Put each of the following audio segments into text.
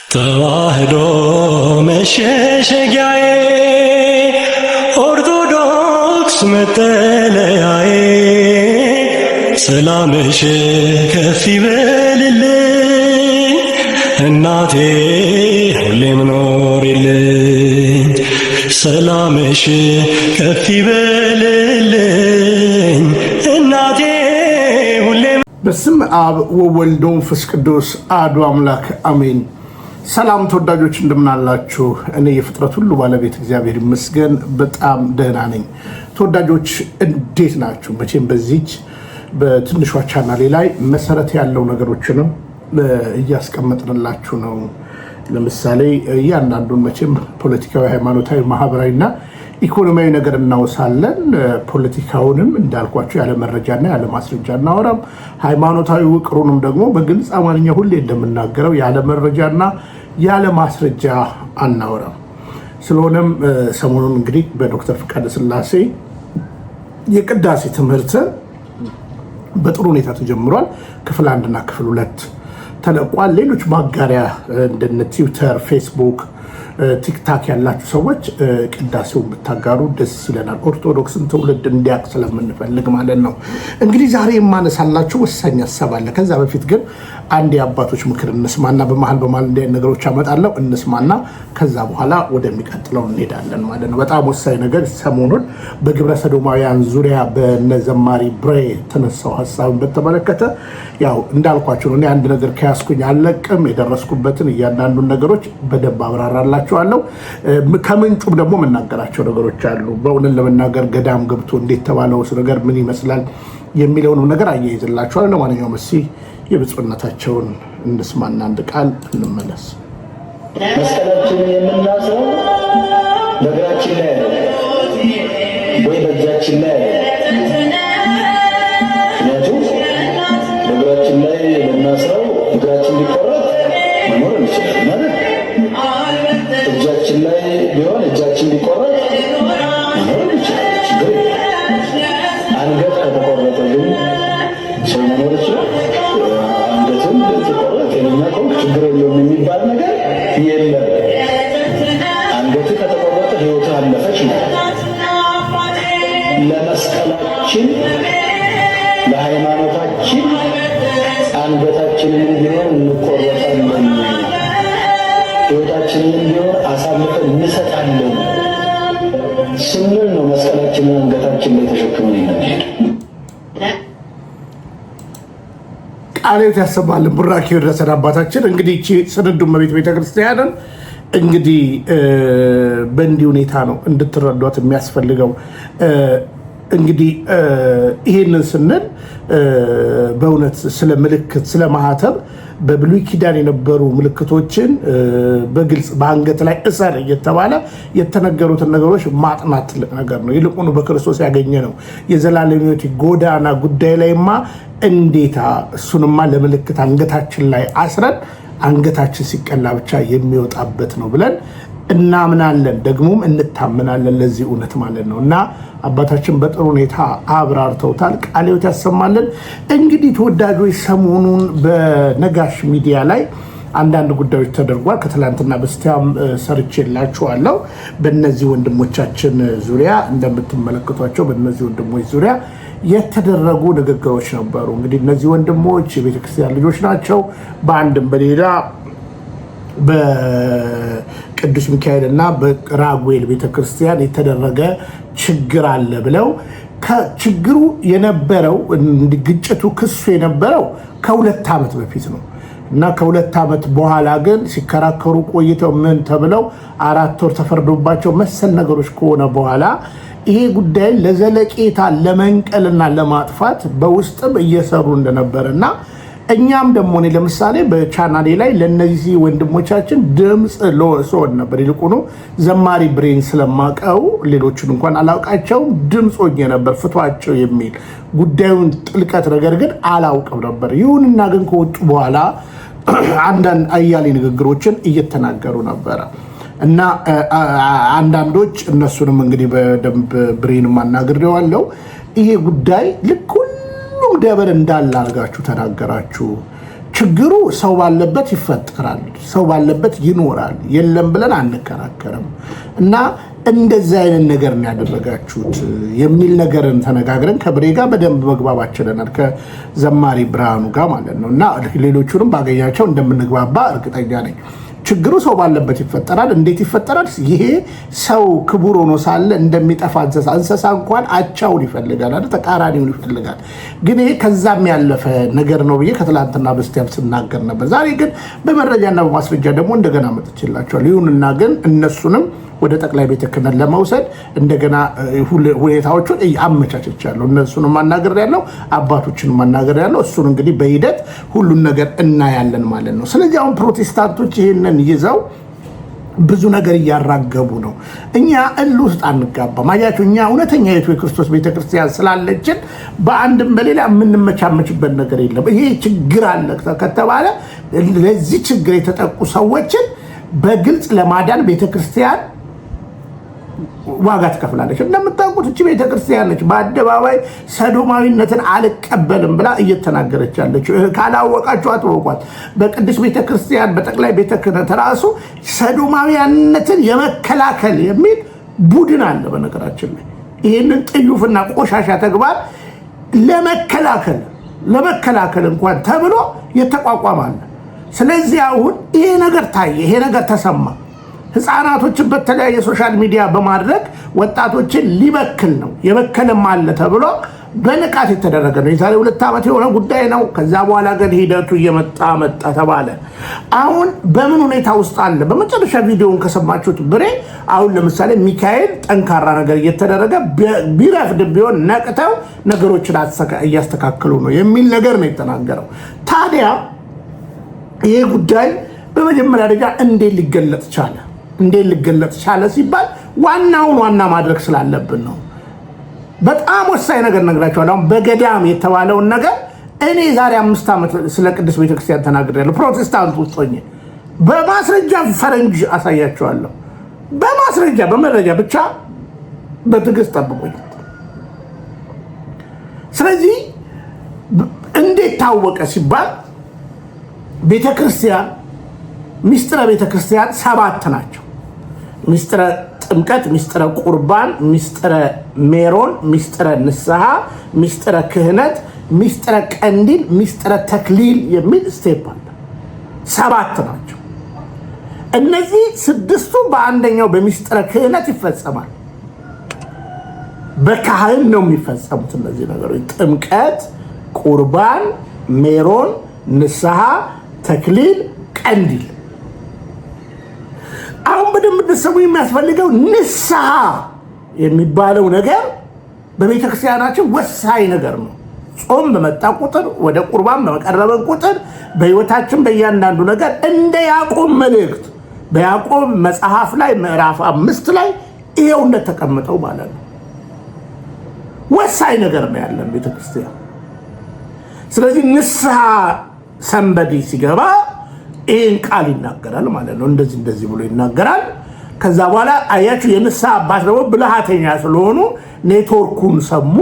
ተዋህዶ መሸሸጊያዬ፣ ኦርቶዶክስ መጠለያዬ፣ ሰላምሽ ከፍ ይበልልኝ እናቴ፣ ሁሌም ኖሪልኝ። ሰላምሽ ከፍ ይበልልኝ እናቴ ሁሌም። በስም አብ ወወልድ ወመንፈስ ቅዱስ አሐዱ አምላክ አሜን። ሰላም ተወዳጆች፣ እንደምናላችሁ። እኔ የፍጥረት ሁሉ ባለቤት እግዚአብሔር ይመስገን በጣም ደህና ነኝ። ተወዳጆች፣ እንዴት ናችሁ? መቼም በዚች በትንሿ ቻናሌ ላይ መሰረት ያለው ነገሮችንም እያስቀመጥንላችሁ ነው። ለምሳሌ እያንዳንዱን መቼም ፖለቲካዊ፣ ሃይማኖታዊ፣ ማህበራዊ እና ኢኮኖሚያዊ ነገር እናወሳለን። ፖለቲካውንም እንዳልኳቸው ያለ መረጃና ያለ ማስረጃ እናወራም። ሃይማኖታዊ ውቅሩንም ደግሞ በግልጽ አማርኛ ሁሌ እንደምናገረው ያለ መረጃና ያለ ማስረጃ አናወራም። ስለሆነም ሰሞኑን እንግዲህ በዶክተር ፍቃደ ስላሴ የቅዳሴ ትምህርት በጥሩ ሁኔታ ተጀምሯል። ክፍል አንድና ክፍል ሁለት ተለቋል። ሌሎች ማጋሪያ እንደነ ትዊተር፣ ፌስቡክ፣ ቲክታክ ያላችሁ ሰዎች ቅዳሴውን ብታጋሩ ደስ ይለናል። ኦርቶዶክስን ትውልድ እንዲያውቅ ስለምንፈልግ ማለት ነው። እንግዲህ ዛሬ የማነሳላችሁ ወሳኝ ሀሳብ አለ። ከዛ በፊት ግን አንድ የአባቶች ምክር እንስማና በመሀል በመሀል እንዲህ ዓይነት ነገሮች አመጣለሁ። እንስማና ከዛ በኋላ ወደሚቀጥለው እንሄዳለን ማለት ነው። በጣም ወሳኝ ነገር ሰሞኑን በግብረ ሰዶማውያን ዙሪያ በነዘማሪ ብሬ የተነሳው ሀሳብን በተመለከተ ያው እንዳልኳቸው እኔ አንድ ነገር ከያዝኩኝ አልለቅም። የደረስኩበትን እያንዳንዱን ነገሮች በደንብ አብራራላችኋለሁ። ከምንጩም ደግሞ የምናገራቸው ነገሮች አሉ። በእውነት ለመናገር ገዳም ገብቶ እንዴት ተባለው ነገር ምን ይመስላል የሚለውንም ነገር አያይዝላችኋለሁ። ለማንኛውም እስኪ የብፁዕነታቸውን እንስማና አንድ ቃል እንመለስ። መስቀላችንን የምናስረው በእግራችን ላይ አይደለም ወይ በእጃችን ላይ አይደለም። ምክንያቱም በእግራችን ላይ ብናስረው እግራችን ቢቆረጥ መኖር እንችላለን ማለት፣ እጃችን ላይ ቢሆን እጃችን ቢቆረጥ መኖር እንችላለን። ችግር የለም። አንገት ከተቆረጠ ግን ሰው መኖር ይችላል? አንገትም ብትቆረጥ ጤነኛ ከሆንክ ችግር የለውም የሚባል ነገር የለም። አንገት ከተቆረጠ ሕይወትህ አለፈች ማለት ነው። ለመስቀላችን፣ ለሃይማኖታችን አንገታችንንም ቢሆን እንቆረጣለን፣ ሕይወታችንንም ቢሆን አሳልፈን እንሰጣለን ስንል ነው መስቀላችንን አንገታችን ላይ ተሸክመን የምንሄድ። ቃለ ሕይወት ያሰማልን፣ ቡራኬ ይድረሰን አባታችን። እንግዲህ ይህቺ ስንዱ እመቤት ቤተክርስቲያንን እንግዲህ በእንዲህ ሁኔታ ነው እንድትረዷት የሚያስፈልገው። እንግዲህ ይሄንን ስንል በእውነት ስለ ምልክት፣ ስለ ማህተብ በብሉይ ኪዳን የነበሩ ምልክቶችን በግልጽ በአንገት ላይ እሰር እየተባለ የተነገሩትን ነገሮች ማጥናት ትልቅ ነገር ነው። ይልቁኑ በክርስቶስ ያገኘ ነው የዘላለም ሕይወት ጎዳና ጉዳይ ላይማ እንዴታ እሱንማ ለምልክት አንገታችን ላይ አስረን አንገታችን ሲቀላ ብቻ የሚወጣበት ነው ብለን እናምናለን፣ ደግሞም እንታምናለን ለዚህ እውነት ማለት ነው። እና አባታችን በጥሩ ሁኔታ አብራርተውታል። ቃለ ሕይወት ያሰማልን። እንግዲህ ተወዳጆች፣ ሰሞኑን በነጋሽ ሚዲያ ላይ አንዳንድ ጉዳዮች ተደርጓል። ከትላንትና በስቲያም ሰርቼላችኋለሁ። በእነዚህ ወንድሞቻችን ዙሪያ እንደምትመለከቷቸው በእነዚህ ወንድሞች ዙሪያ የተደረጉ ንግግሮች ነበሩ። እንግዲህ እነዚህ ወንድሞች የቤተክርስቲያን ልጆች ናቸው። በአንድም በሌላ በቅዱስ ሚካኤል እና በራጉኤል ቤተክርስቲያን የተደረገ ችግር አለ ብለው ከችግሩ የነበረው ግጭቱ ክሱ የነበረው ከ2 ዓመት በፊት ነው እና ከ2 ዓመት በኋላ ግን ሲከራከሩ ቆይተው ምን ተብለው 4 ወር ተፈርዶባቸው መሰል ነገሮች ከሆነ በኋላ ይሄ ጉዳይ ለዘለቄታ ለመንቀልና ለማጥፋት በውስጥም እየሰሩ እንደነበረ እና እኛም ደግሞ እኔ ለምሳሌ በቻናሌ ላይ ለእነዚህ ወንድሞቻችን ድምፅ ስሆን ነበር። ይልቁኑ ዘማሪ ብሬን ስለማቀው ሌሎችን እንኳን አላውቃቸውም፣ ድምፅ ሆኜ ነበር ፍቷቸው የሚል ጉዳዩን ጥልቀት ነገር ግን አላውቅም ነበር። ይሁንና ግን ከወጡ በኋላ አንዳንድ አያሌ ንግግሮችን እየተናገሩ ነበረ እና አንዳንዶች እነሱንም እንግዲህ በደንብ ብሬንም አናግሬዋለሁ። ይሄ ጉዳይ ልክ ሁሉም ደብር እንዳለ አድርጋችሁ ተናገራችሁ። ችግሩ ሰው ባለበት ይፈጠራል፣ ሰው ባለበት ይኖራል። የለም ብለን አንከራከርም። እና እንደዚህ አይነት ነገር ነው ያደረጋችሁት የሚል ነገርን ተነጋግረን ከብሬ ጋር በደንብ መግባባት ችለናል፣ ከዘማሪ ብርሃኑ ጋር ማለት ነው። እና ሌሎቹንም ባገኛቸው እንደምንግባባ እርግጠኛ ነኝ። ችግሩ ሰው ባለበት ይፈጠራል። እንዴት ይፈጠራል? ይሄ ሰው ክቡር ሆኖ ሳለ እንደሚጠፋ እንስሳ፣ እንስሳ እንኳን አቻውን ይፈልጋል አይደል? ተቃራኒውን ይፈልጋል። ግን ይሄ ከዛም ያለፈ ነገር ነው ብዬ ከትላንትና በስቲያም ስናገር ነበር። ዛሬ ግን በመረጃና በማስረጃ ደግሞ እንደገና መጥቼላቸዋል። ይሁንና ግን እነሱንም ወደ ጠቅላይ ቤተ ክህነት ለመውሰድ እንደገና ሁኔታዎቹን አመቻችቻለሁ። እነሱንም አናግሬያለሁ፣ አባቶችንም አናግሬያለሁ። እሱን እንግዲህ በሂደት ሁሉን ነገር እናያለን ማለት ነው። ስለዚህ አሁን ፕሮቴስታንቶች ይህንን ይዘው ብዙ ነገር እያራገቡ ነው። እኛ እልህ ውስጥ አንጋባም። አያችሁ፣ እኛ እውነተኛ የቱ የክርስቶስ ቤተክርስቲያን ስላለችን በአንድም በሌላ የምንመቻመችበት ነገር የለም። ይሄ ችግር አለ ከተባለ ለዚህ ችግር የተጠቁ ሰዎችን በግልጽ ለማዳን ቤተክርስቲያን ዋጋ ትከፍላለች። እንደምታውቁት እቺ ቤተክርስቲያን ነች በአደባባይ ሰዶማዊነትን አልቀበልም ብላ እየተናገረች ያለችው። ካላወቃችሁ አትወቋት። በቅዱስ ቤተክርስቲያን በጠቅላይ ቤተ ክህነት ራሱ ሰዶማዊነትን የመከላከል የሚል ቡድን አለ። በነገራችን ላይ ይህንን ጥዩፍና ቆሻሻ ተግባር ለመከላከል እንኳን ተብሎ የተቋቋመ አለ። ስለዚህ አሁን ይሄ ነገር ታየ፣ ይሄ ነገር ተሰማ። ህፃናቶችን በተለያየ social media በማድረግ ወጣቶችን ሊበክል ነው፣ የበከልም አለ ተብሎ በንቃት የተደረገ ነው። የዛሬ 2 ዓመት የሆነ ጉዳይ ነው። ከዛ በኋላ ግን ሂደቱ እየመጣ መጣ ተባለ። አሁን በምን ሁኔታ ውስጥ አለ? በመጨረሻ ቪዲዮውን ከሰማችሁት ብሬ አሁን ለምሳሌ ሚካኤል ጠንካራ ነገር እየተደረገ ቢረፍድ ቢሆን ነቅተው ነገሮችን እያስተካከሉ ነው የሚል ነገር ነው የተናገረው። ታዲያ ይህ ጉዳይ በመጀመሪያ ደረጃ እንዴት ሊገለጥ ቻለ? እንዴት ሊገለጥ ቻለ ሲባል ዋናውን ዋና ማድረግ ስላለብን ነው። በጣም ወሳኝ ነገር ነግራቸዋለሁ። አሁን በገዳም የተባለውን ነገር እኔ ዛሬ 5 ዓመት ስለ ቅድስት ቤተክርስቲያን ተናግሬያለሁ። ፕሮቴስታንት ውስጥ ሆኜ በማስረጃ ፈረንጅ አሳያቸዋለሁ። በማስረጃ በመረጃ ብቻ በትዕግስት ጠብቁኝ። ስለዚህ እንዴት ታወቀ ሲባል ቤተክርስቲያን ሚስጥረ ቤተክርስቲያን ሰባት ናቸው። ሚስጥረ ጥምቀት፣ ሚስጥረ ቁርባን፣ ሚስጥረ ሜሮን፣ ሚስጥረ ንስሐ፣ ሚስጥረ ክህነት፣ ሚስጥረ ቀንዲል፣ ሚስጥረ ተክሊል የሚል step አለ። ሰባት ናቸው። እነዚህ ስድስቱ በአንደኛው በሚስጥረ ክህነት ይፈጸማል። በካህን ነው የሚፈጸሙት እነዚህ ነገሮች፦ ጥምቀት፣ ቁርባን፣ ሜሮን፣ ንስሐ፣ ተክሊል፣ ቀንዲል። አሁን በደንብ እንድትሰሙ የሚያስፈልገው ንስሐ የሚባለው ነገር በቤተክርስቲያናችን ወሳኝ ነገር ነው። ጾም በመጣ ቁጥር፣ ወደ ቁርባን በመቀረበን ቁጥር፣ በሕይወታችን በእያንዳንዱ ነገር እንደ ያዕቆብ መልእክት በያዕቆብ መጽሐፍ ላይ ምዕራፍ 5 ላይ ይሄው እንደተቀመጠው ማለት ነው። ወሳኝ ነገር ነው ያለን ቤተክርስቲያን። ስለዚህ ንስሐ somebody ሲገባ ይህን ቃል ይናገራል ማለት ነው። እንደዚህ እንደዚህ ብሎ ይናገራል። ከዛ በኋላ አያችሁ የንስሐ አባት ደግሞ ብልሃተኛ ስለሆኑ ኔትወርኩን ሰሙ።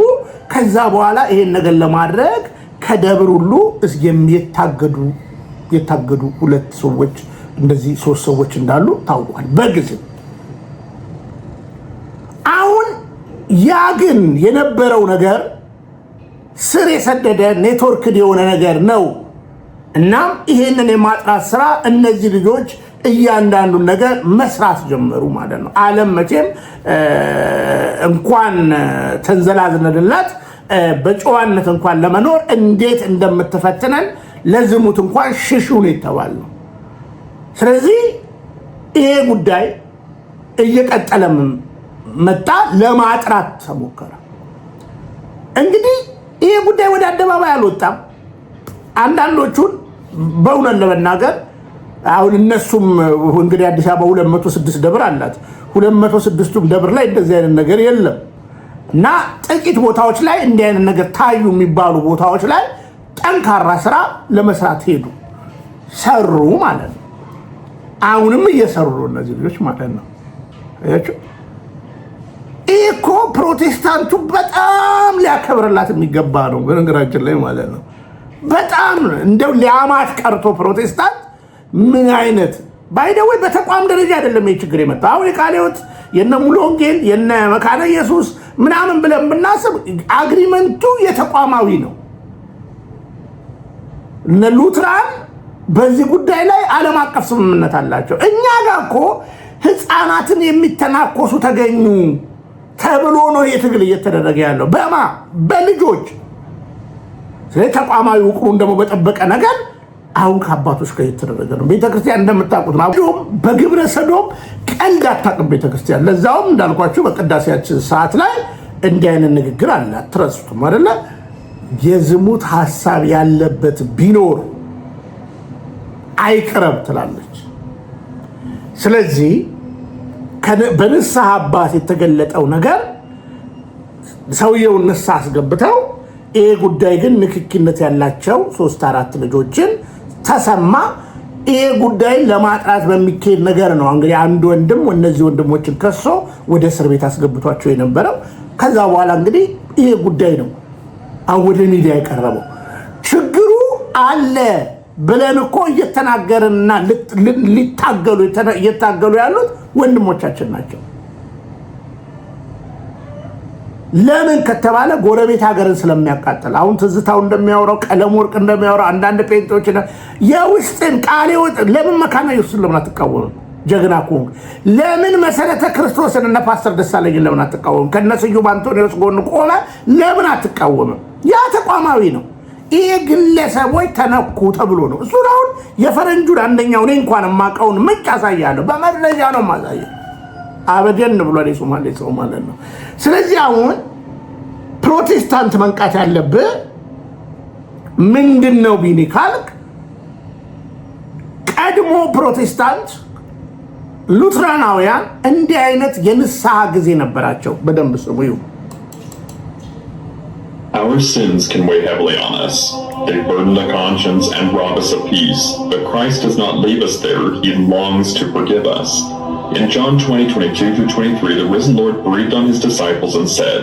ከዛ በኋላ ይሄን ነገር ለማድረግ ከደብር ሁሉ የታገዱ ሁለት ሰዎች፣ እንደዚህ ሶስት ሰዎች እንዳሉ ታውቋል በጊዜ። አሁን ያ ግን የነበረው ነገር ስር የሰደደ networked የሆነ ነገር ነው። እናም ይሄንን የማጥራት ስራ እነዚህ ልጆች እያንዳንዱን ነገር መስራት ጀመሩ ማለት ነው። ዓለም መቼም እንኳን ተንዘላዝነንላት በጨዋነት እንኳን ለመኖር እንዴት እንደምትፈትነን፣ ለዝሙት እንኳን ሽሹ ነው የተባልነው። ስለዚህ ይሄ ጉዳይ እየቀጠለም መጣ፣ ለማጥራት ተሞከረ። እንግዲህ ይሄ ጉዳይ ወደ አደባባይ አልወጣም። አንዳንዶቹን በእውነት ለመናገር አሁን እነሱም እንግዲህ አዲስ አበባ 206 ደብር አላት። 206ቱም ደብር ላይ እንደዚህ አይነት ነገር የለም እና ጥቂት ቦታዎች ላይ እንዲህ አይነት ነገር ታዩ የሚባሉ ቦታዎች ላይ ጠንካራ ስራ ለመስራት ሄዱ፣ ሰሩ ማለት ነው። አሁንም እየሰሩ ነው እነዚህ ልጆች ማለት ነው። አያችሁ፣ ይህ እኮ ፕሮቴስታንቱ በጣም ሊያከብርላት የሚገባ ነው፣ በነገራችን ላይ ማለት ነው። በጣም እንደው ሊያማት ቀርቶ ፕሮቴስታንት ምን አይነት፣ by the way፣ በተቋም ደረጃ አይደለም ይህ ችግር የመጣው። አሁን የቃለ ሕይወት፣ የነ ሙሉ ወንጌል፣ የነ መካነ ኢየሱስ ምናምን ብለን ብናስብ agreement ኡ የተቋማዊ ነው። እነ ሉትራን በዚህ ጉዳይ ላይ ዓለም አቀፍ ስምምነት አላቸው። እኛ ጋር እኮ ህፃናትን የሚተናኮሱ ተገኙ ተብሎ ነው ይህ ትግል እየተደረገ ያለው በልጆች። ስለዚህ ተቋማዊ ውቅሩን ደግሞ በጠበቀ ነገር አሁን ከአባቶች ጋር እየተደረገ ነው። ቤተክርስቲያን እንደምታውቁት ነው። በግብረ ሰዶም ቀልድ አታውቅም ቤተክርስቲያን። ለዛውም እንዳልኳቸው በቅዳሴያችን ሰዓት ላይ እንዲህ አይነት ንግግር አለ። አትረሱትም አይደለ? የዝሙት ሀሳብ ያለበት ቢኖር አይቅረብ ትላለች። ስለዚህ በንስሐ አባት የተገለጠው ነገር ሰውየውን ንስሐ አስገብተው ይሄ ጉዳይ ግን ንክኪነት ያላቸው ሶስት አራት ልጆችን ተሰማ። ይሄ ጉዳይን ለማጥራት በሚካሄድ ነገር ነው እንግዲህ አንድ ወንድም እነዚህ ወንድሞችን ከሶ ወደ እስር ቤት አስገብቷቸው የነበረው። ከዛ በኋላ እንግዲህ ይሄ ጉዳይ ነው አሁን ወደ ሚዲያ የቀረበው። ችግሩ አለ ብለን እኮ እየተናገርንና ሊታገሉ እየታገሉ ያሉት ወንድሞቻችን ናቸው። ለምን ከተባለ ጎረቤት ሀገርን ስለሚያቃጥል። አሁን ትዝታው እንደሚያወራው፣ ቀለም ወርቅ እንደሚያወራው፣ አንዳንድ ጴንጤዎች የውስጥን ቃል ለምን መካነ ኢየሱስን ለምን አትቃወምም? ጀግና ከሆንክ ለምን መሰረተ ክርስቶስን እነ ፓስተር ደሳለኝን ለምን አትቃወምም? ከነ ስዩም አንቶኒዎስ ጎን ቆመ ለምን አትቃወምም? ያ ተቋማዊ ነው። ይሄ ግለሰቦች ተነኩ ተብሎ ነው። እሱን አሁን የፈረንጁን አንደኛው እኔ እንኳን የማውቀውን ምንጭ አሳያለሁ። በመረጃ ነው የማሳየው። አበደን ብሏል የሶማሌ ሰው ማለት ነው። ስለዚህ አሁን ፕሮቴስታንት መንቃት ያለብህ ምንድን ነው ቢኒ ካልክ፣ ቀድሞ ፕሮቴስታንት ሉትራናውያን እንዲህ አይነት የንስሐ ጊዜ ነበራቸው። በደንብ ስሙ ይሁ። Our sins can weigh heavily on us. They burden the conscience and rob us of peace. But Christ does not leave us there. He longs to forgive us. In John 20, 22 through 23, the risen Lord breathed on his disciples and said,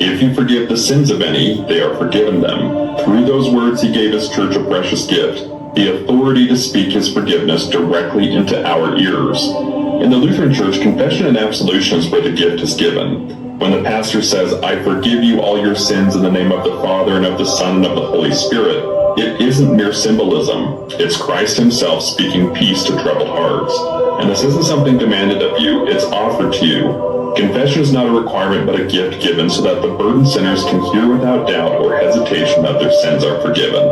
"If you forgive the sins of any, they are forgiven them." Through those words, he gave his church a precious gift, the authority to speak his forgiveness directly into our ears. In the Lutheran Church, confession and absolution is where the gift is given. When the pastor says, "I forgive you all your sins in the name of the Father and of the Son and of the Holy Spirit," it isn't mere symbolism. It's Christ himself speaking peace to troubled hearts. And this isn't something demanded of you, it's offered to you. Confession is not a requirement but a gift given so that the burdened sinners can hear without doubt or hesitation that their sins are forgiven.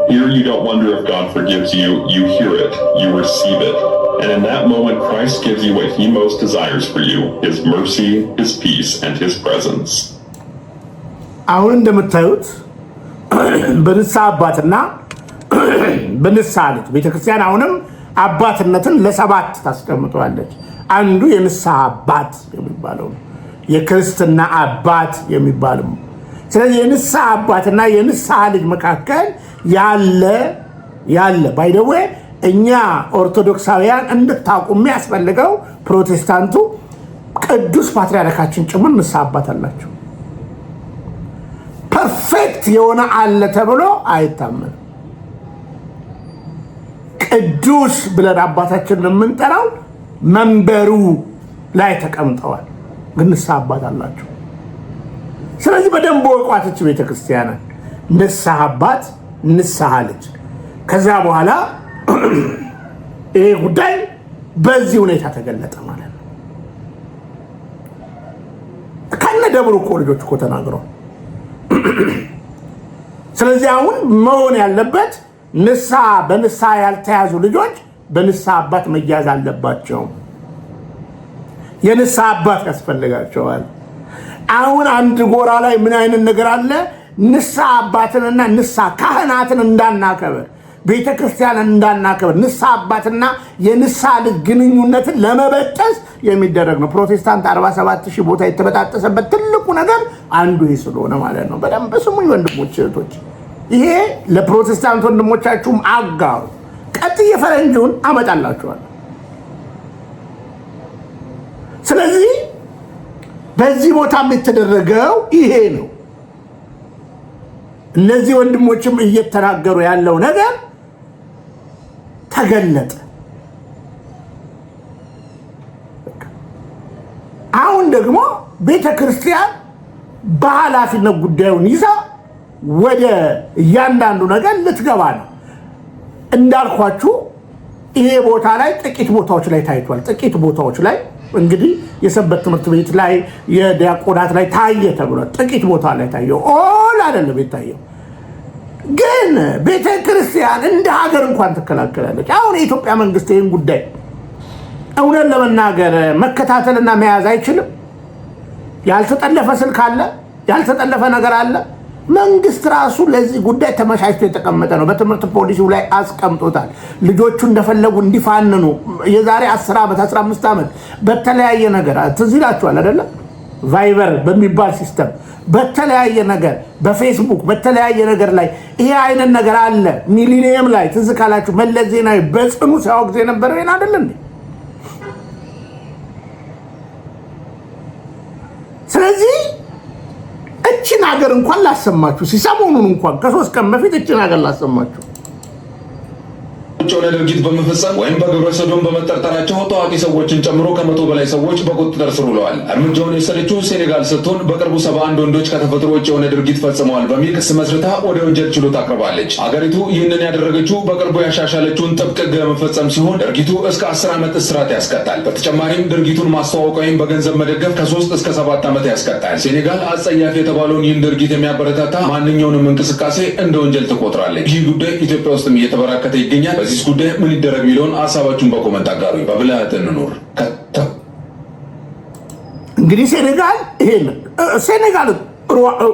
Here you don't wonder if God forgives you, you hear it, you receive it. And in that moment, Christ gives you what he most desires for you, his mercy, his peace, and his presence. አሁን እንደምታዩት በንስሐ አባትና በንስሐ ልጅ፣ ቤተክርስቲያን አሁንም አባትነትን ለሰባት ታስቀምጠዋለች። አንዱ የንስሐ አባት የሚባለው ነው፣ የክርስትና አባት የሚባለው። ስለዚህ የንስሐ አባትና የንስሐ ልጅ መካከል ያለ፣ by the way፣ እኛ ኦርቶዶክሳውያን እንድታውቁ የሚያስፈልገው ፕሮቴስታንቱ ቅዱስ ፓትርያርካችን ጭምር ንስሐ አባት አላቸው። Perfect የሆነ አለ ተብሎ አይታመንም። ቅዱስ ብለን አባታችንን የምንጠራው መንበሩ ላይ ተቀምጠዋል፣ ግን ንስሐ አባት አላቸው። ስለዚህ በደንብ ወቋትች ቤተክርስቲያንን ንስሐ አባት፣ ንስሐ ልጅ። ከዛ በኋላ ይሄ ጉዳይ በዚህ ሁኔታ ተገለጠ ማለት ነው። ከነ ደብሩ እኮ ልጆች እኮ ተናግረው። ስለዚህ አሁን መሆን ያለበት ንስሐ በንስሐ ያልተያዙ ልጆች በንስሐ አባት መያዝ አለባቸው። የንስሐ አባት ያስፈልጋቸዋል። አሁን አንድ ጎራ ላይ ምን አይነት ነገር አለ? ንስሐ አባትንና ንስሐ ካህናትን እንዳናከብር፣ ቤተ ክርስቲያን እንዳናከብር፣ ንስሐ አባትና የንስሐ ልጅ ግንኙነትን ለመበጠስ የሚደረግ ነው። ፕሮቴስታንት 47 ሺህ ቦታ የተበጣጠሰበት ትልቁ ነገር አንዱ ይህ ስለሆነ ማለት ነው። በደንብ ስሙኝ ወንድሞች እህቶች፣ ይሄ ለፕሮቴስታንት ወንድሞቻችሁም አጋሩ። ቀጥዬ ፈረንጁን አመጣላችኋለሁ። ስለዚህ በዚህ ቦታም የተደረገው ይሄ ነው። እነዚህ ወንድሞችም እየተናገሩ ያለው ነገር ተገለጠ። አሁን ደግሞ ቤተ ክርስቲያን በኃላፊነት ጉዳዩን ይዛ ወደ እያንዳንዱ ነገር ልትገባ ነው። እንዳልኳችሁ ይሄ ቦታ ላይ ጥቂት ቦታዎች ላይ ታይቷል። ጥቂት ቦታዎች ላይ እንግዲህ የሰንበት ትምህርት ቤት ላይ፣ የዲያቆናት ላይ ታየ ተብሏል። ጥቂት ቦታ ላይ ታየ፣ all አይደለም የታየው። ግን ቤተ ክርስቲያን እንደ ሀገር እንኳን ትከላከላለች። አሁን የኢትዮጵያ መንግስት ይህን ጉዳይ እውነት ለመናገር መከታተልና መያዝ አይችልም። ያልተጠለፈ ስልክ አለ፣ ያልተጠለፈ ነገር አለ። መንግስት ራሱ ለዚህ ጉዳይ ተመቻችቶ የተቀመጠ ነው። በትምህርት ፖሊሲው ላይ አስቀምጦታል። ልጆቹ እንደፈለጉ እንዲፋንኑ የዛሬ 10 ዓመት፣ 15 ዓመት በተለያየ ነገር ትዝ ይላችኋል አይደለም? Viber በሚባል system፣ በተለያየ ነገር፣ በፌስቡክ፣ በተለያየ ነገር ላይ ይሄ አይነት ነገር አለ። ሚሊኒየም ላይ ትዝ ካላችሁ መለስ ዜናዊ በጽኑ ሲያወግዝ የነበረው ይሄን አይደለ እንዴ? ስለዚህ እችን ሀገር እንኳን ላሰማችሁ፣ ሰሞኑን እንኳን ከ3 ቀን በፊት እችን ሀገር ላሰማችሁ። የሆነ ድርጊት በመፈጸም ወይም በግብረ ሰዶም በመጠርጠራቸው ታዋቂ ሰዎችን ጨምሮ 100 በላይ ሰዎች በቁጥጥር ስር ውለዋል። እርምጃውን የወሰደችው ሴኔጋል ስትሆን በቅርቡ 71 ወንዶች ከተፈጥሮ ውጭ የሆነ ድርጊት ፈጽመዋል በሚል ክስ መስርታ ወደ ወንጀል ችሎት አቅርባለች። አገሪቱ ይህንን ያደረገችው በቅርቡ ያሻሻለችውን ጥብቅ ሕግ ለመፈጸም ሲሆን ድርጊቱ እስከ 10 ዓመት እስራት ያስቀጣል። በተጨማሪም ድርጊቱን ማስተዋወቅ ወይም በገንዘብ መደገፍ ከ3 እስከ 7 ዓመት ያስቀጣል። ሴኔጋል አጸያፊ የተባለውን ይህን ድርጊት የሚያበረታታ ማንኛውንም እንቅስቃሴ እንደ ወንጀል ትቆጥራለች። ይህ ጉዳይ ኢትዮጵያ ውስጥም እየተበራከተ ይገኛል። በዚህ ጉዳይ ምን ይደረግ የሚለውን ሀሳባችሁን በ comment አጋሩ። በብልሃት እንኑር። እንግዲህ ሴኔጋል ይሄን፣ ሴኔጋል፣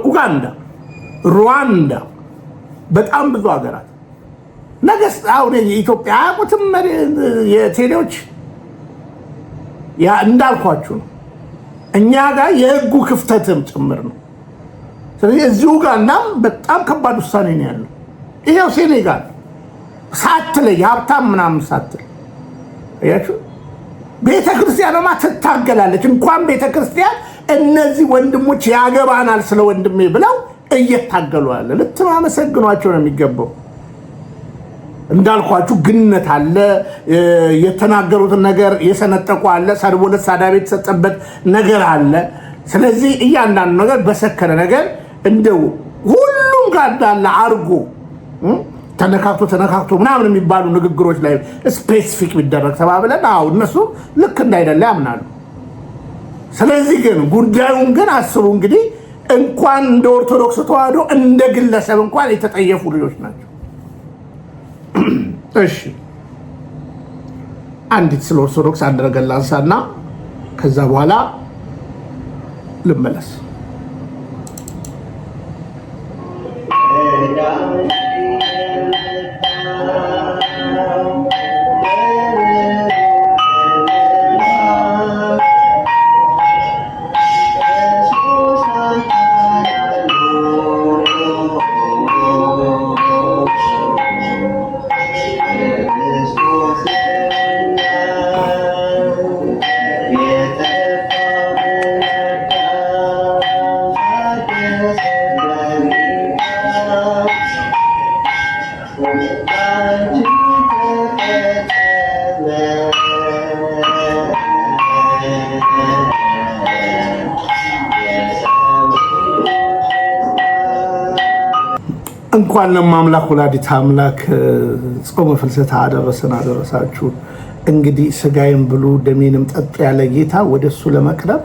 ኡጋንዳ፣ ሩዋንዳ፣ በጣም ብዙ ሀገራት ነገስት አሁን ኢትዮጵያ አያውቁትም። የቴሌዎች ያ እንዳልኳችሁ ነው። እኛ ጋር የህጉ ክፍተትም ጭምር ነው። ስለዚህ እዚሁ ጋር እናም በጣም ከባድ ውሳኔ ነው ያለው። ይሄው ሴኔጋል ሳትለይ፣ ሀብታም ምናምን ሳትል አያችሁ። ቤተ ክርስቲያንማ ትታገላለች። እንኳን ቤተ ክርስቲያን እነዚህ ወንድሞች ያገባናል ስለ ወንድሜ ብለው እየታገሉ አለ። ልትማመሰግኗቸው ነው የሚገባው። እንዳልኳችሁ ግነት አለ፣ የተናገሩትን ነገር የሰነጠቁ አለ፣ ሰድቦ ለተሳዳቢ የተሰጠበት ነገር አለ። ስለዚህ እያንዳንዱ ነገር በሰከነ ነገር እንደው ሁሉም ጋር እንዳለ አርጎ ተነካክቶ ተነካክቶ ምናምን የሚባሉ ንግግሮች ላይ specific ቢደረግ ተባብለን፣ አዎ እነሱ ልክ እንዳይደለ ያምናሉ። ስለዚህ ግን ጉዳዩን ግን አስቡ፣ እንግዲህ እንኳን እንደ ኦርቶዶክስ ተዋህዶ እንደ ግለሰብ እንኳን የተጠየፉ ልጆች ናቸው። እሺ፣ አንዲት ስለ ኦርቶዶክስ አንድ ነገር ላንሳና ከዛ በኋላ ልመለስ። እንኳን ለእመ አምላክ ወላዲተ አምላክ ጾመ ፍልሰታ አደረሰን አደረሳችሁ። እንግዲህ ስጋዬን ብሉ ደሜንም ጠጡ ያለ ጌታ ወደ እሱ ለመቅረብ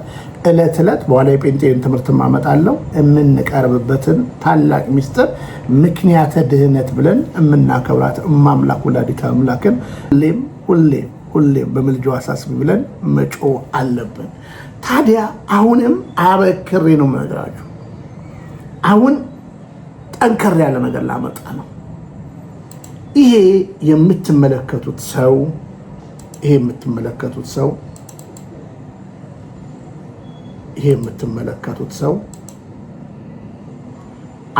እለት እለት፣ በኋላ የጴንጤን ትምህርት ማመጣለው፣ የምንቀርብበትን ታላቅ ሚስጥር ምክንያተ ድህነት ብለን የምናከብራት እማምላክ ወላዲተ አምላክን ሁሌም ሁሌም ሁሌም በምልጃዋ አሳስቢ ብለን መጮህ አለብን። ታዲያ አሁንም አበክሬ ነው የምነግራችሁ። አሁን ጠንከር ያለ ነገር ላመጣ ነው። ይሄ የምትመለከቱት ሰው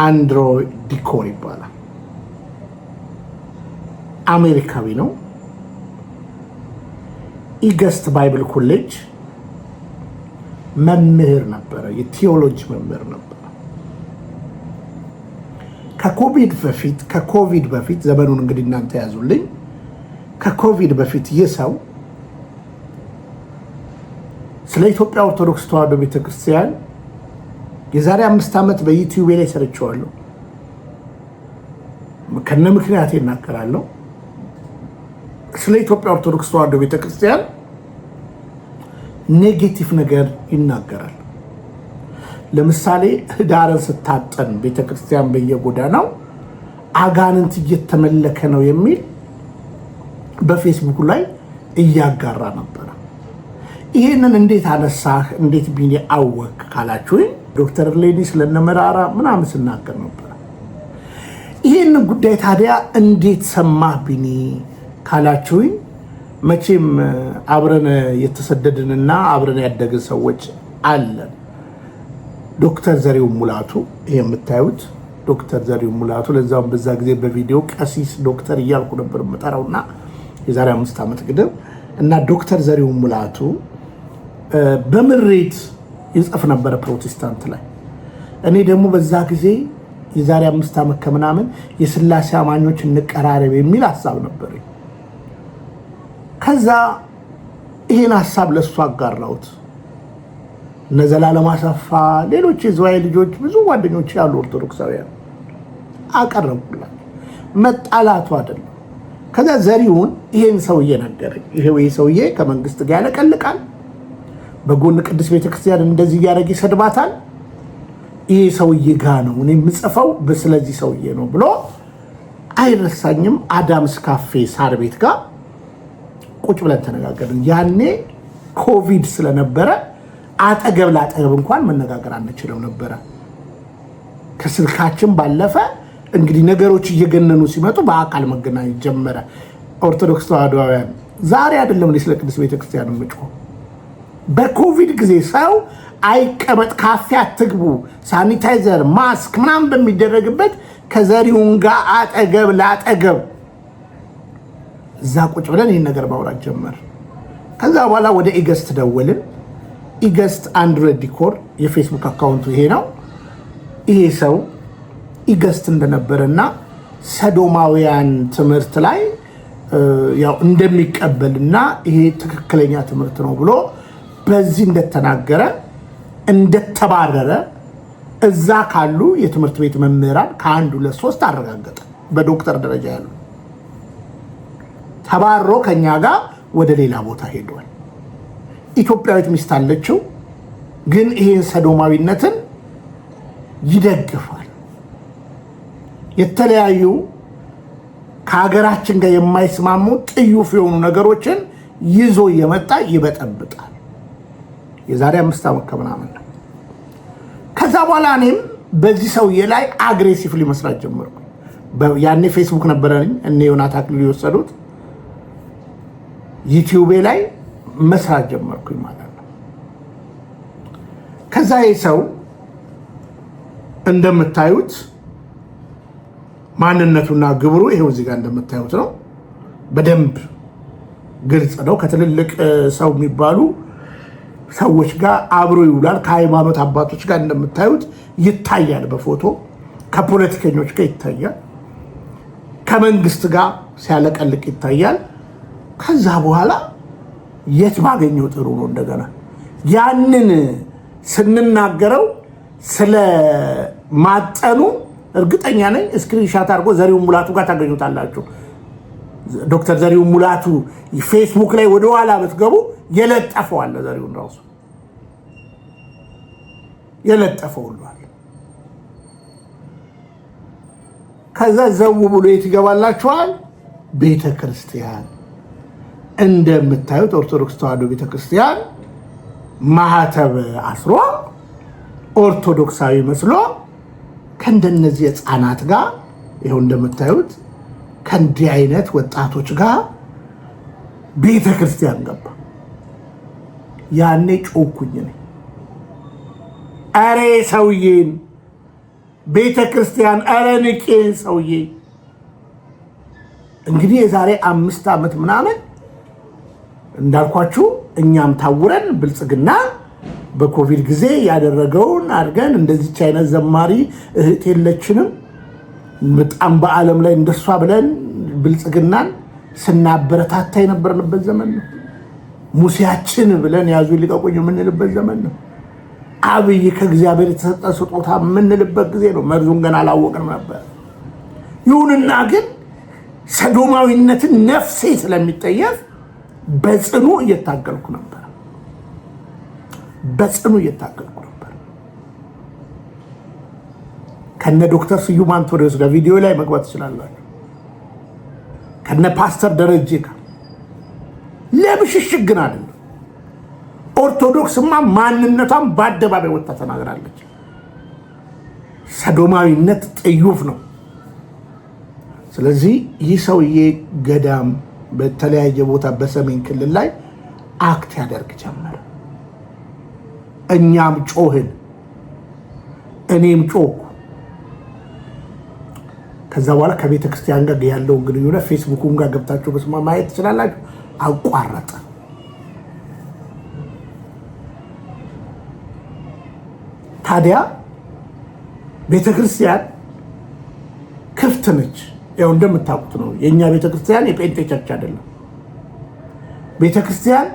አንድሮ ዲኮር ይባላል። አሜሪካዊ ነው። East Bible College መምህር ነበረ። የቴዎሎጂ መምህር ነበረ። ከኮቪድ በፊት፣ ዘመኑን እንግዲህ እናንተ ያዙልኝ። ከኮቪድ በፊት ይህ ሰው ስለ ኢትዮጵያ ኦርቶዶክስ ተዋሕዶ ቤተክርስቲያን የዛሬ 5 ዓመት በዩቲዩብ ላይ ሰርቼዋለሁ። ከነ ምክንያቴ እናገራለሁ። ስለ ኢትዮጵያ ኦርቶዶክስ ተዋሕዶ ቤተክርስቲያን negative ነገር ይናገራል። ለምሳሌ ህዳርን ስታጠን ቤተክርስቲያን በየጎዳናው አጋንንት እየተመለከ ነው የሚል በፌስቡክ ላይ እያጋራ ነበረ። ይህንን እንዴት አነሳህ፣ እንዴት ቢኒ አወክ ካላችሁኝ ዶክተር ሌኒ ስለነመራራ ምናምን ስናገር ነበረ። ይህንን ጉዳይ ታዲያ እንዴት ሰማህ ቢኒ ካላችሁኝ መቼም አብረን የተሰደድንና አብረን ያደግን ሰዎች አለን። ዶክተር ዘሪሁን ሙላቱ፣ ይሄ የምታዩት ዶክተር ዘሪሁን ሙላቱ፣ ለዛውም በዛ ጊዜ በቪዲዮ ቀሲስ ዶክተር እያልኩ ነበር የምጠራውና የዛሬ 5 ዓመት ግድም እና ዶክተር ዘሪሁን ሙላቱ በምሬት ይጽፍ ነበረ ፕሮቴስታንት ላይ። እኔ ደግሞ በዛ ጊዜ የዛሬ 5 ዓመት ከምናምን የስላሴ አማኞች እንቀራረብ የሚል ሀሳብ ነበር። ከዛ ይህን ሀሳብ ለእሱ አጋራሁት። እነ ዘላለም አሰፋ፣ ሌሎች የዝዋይ ልጆች፣ ብዙ ጓደኞች ያሉ ኦርቶዶክሳውያን አቀረብኩላቸው። መጣላቱ አይደለም። ከዛ ዘሪሁን ይሄን ሰውዬ ነገረኝ። ይሄ ሰውዬ ከመንግስት ጋር ያለቀልቃል፣ በጎን ቅድስት ቤተክርስቲያን እንደዚህ እያደረገ ይሰድባታል። ይሄ ሰውዬ ጋ ነው እኔ የምጽፈው፣ ስለዚህ ሰውዬ ነው ብሎ አይረሳኝም። አዳምስ ካፌ ሳር ቤት ጋር ቁጭ ብለን ተነጋገርን። ያኔ ኮቪድ ስለነበረ አጠገብ ለአጠገብ እንኳን መነጋገር አንችልም ነበረ። ከስልካችን ባለፈ እንግዲህ ነገሮች እየገነኑ ሲመጡ በአካል መገናኘት ጀመረ። ኦርቶዶክስ ተዋሕዶውያን፣ ዛሬ አይደለም እኔ ስለ ቅድስት ቤተክርስቲያን የምጮኸው። በኮቪድ ጊዜ ሰው አይቀመጥ፣ ካፌ አትግቡ፣ sanitizer፣ mask ምናምን በሚደረግበት ከዘሪሁን ጋር አጠገብ ለአጠገብ እዛ ቁጭ ብለን ይህን ነገር ማውራት ጀመር። ከዛ በኋላ ወደ ኢገስት ደወልን። ኢገስት አንድሮይድ ዲኮር የፌስቡክ account ኡ ይሄ ነው። ይሄ ሰው ኢገስት እንደነበረና ሰዶማውያን ትምህርት ላይ ያው እንደሚቀበልና ይሄ ትክክለኛ ትምህርት ነው ብሎ በዚህ እንደተናገረ፣ እንደተባረረ እዛ ካሉ የትምህርት ቤት መምህራን ከአንድ ሁለት ሶስት አረጋገጠ። በዶክተር ደረጃ ያሉ ተባሮ ከኛ ጋር ወደ ሌላ ቦታ ሄዷል። ኢትዮጵያዊት ሚስት አለችው፣ ግን ይሄን ሰዶማዊነትን ይደግፋል። የተለያዩ ከሀገራችን ጋር የማይስማሙ ጥዩፍ የሆኑ ነገሮችን ይዞ እየመጣ ይበጠብጣል። የዛሬ 5 ዓመት ከምናምን ነው። ከዛ በኋላ እኔም በዚህ ሰውዬ ላይ aggressively መስራት ጀመርኩ። ያኔ ፌስቡክ ነበረኝ፣ እነ ዮናታ አክሊሉ የወሰዱት። ዩቲዩቤ ላይ መስራት ጀመርኩኝ ማለት ነው። ከዛ ይህ ሰው እንደምታዩት ማንነቱና ግብሩ ይሄው እዚህ ጋር እንደምታዩት ነው። በደንብ ግልጽ ነው። ከትልልቅ ሰው የሚባሉ ሰዎች ጋር አብሮ ይውላል። ከሃይማኖት አባቶች ጋር እንደምታዩት ይታያል በፎቶ፣ ከፖለቲከኞች ጋር ይታያል። ከመንግስት ጋር ሲያለቀልቅ ይታያል። ከዛ በኋላ የት ባገኘው ጥሩ ነው? እንደገና ያንን ስንናገረው ስለ ማጠኑ እርግጠኛ ነኝ። Screenshot አድርጎ ዘሪሁን ሙላቱ ጋር ታገኙታላችሁ። ዶክተር ዘሪሁን ሙላቱ ፌስቡክ ላይ ወደኋላ ብትገቡ የለጠፈው አለ። ዘሪሁን ራሱ የለጠፈው ሁሉ አለ። ከዛ ዘው ብሎ የት ይገባላችኋል? ቤተ ክርስቲያን። እንደምታዩት ኦርቶዶክስ ተዋሕዶ ቤተ ክርስቲያን ማህተብ አስሮ ኦርቶዶክሳዊ መስሎ ከእንደነዚህ ህፃናት ጋር፣ ይኸው እንደምታዩት ከእንዲህ አይነት ወጣቶች ጋር ቤተ ክርስቲያን ገባ። ያኔ ጮኩኝ እኔ፣ ኧረ ሰውዬን ቤተ ክርስቲያን፣ ኧረ ንቄን ሰውዬ። እንግዲህ የዛሬ 5 ዓመት ምናምን እንዳልኳችሁ እኛም ታውረን ብልጽግና በኮቪድ ጊዜ ያደረገውን አድርገን እንደዚች አይነት ዘማሪ እህት የለችንም። በጣም በዓለም ላይ እንደሷ ብለን ብልጽግናን ስናበረታታ የነበርንበት ዘመን ነው። ሙሴያችን ብለን ያዙ ልቀቁኝ የምንልበት ዘመን ነው። አብይ ከእግዚአብሔር የተሰጠ ስጦታ የምንልበት ጊዜ ነው። መርዙን ገና አላወቅንም ነበር። ይሁንና ግን ሰዶማዊነትን ነፍሴ ስለሚጠየፍ በጽኑ እየታገልኩ ነበር። በጽኑ እየታገልኩ ነበር። ከነ ዶክተር ስዩም አንቶኒዎስ ጋር ቪዲዮ ላይ መግባት ትችላላችሁ። ከነ ፓስተር ደረጀ ጋር ለብሽሽቅ ግን አይደለም። ኦርቶዶክስማ ማንነቷን በአደባባይ ወጥታ ተናግራለች። ሰዶማዊነት ጥዩፍ ነው። ስለዚህ ይህ ሰውዬ ገዳም በተለያየ ቦታ በሰሜን ክልል ላይ act ያደርግ ጀመረ። እኛም ጮህን፣ እኔም ጮህኩ። ከዛ በኋላ ከቤተ ክርስቲያን ጋር ያለውን ግንኙነት ፌስቡኩም ጋር ገብታችሁ በስማ ማየት ትችላላችሁ። አቋረጠ። ታዲያ ቤተ ክርስቲያን ክፍት ነች። ያው እንደምታውቁት ነው። የእኛ ቤተክርስቲያን የጴንጤ church አይደለም። ቤተክርስቲያን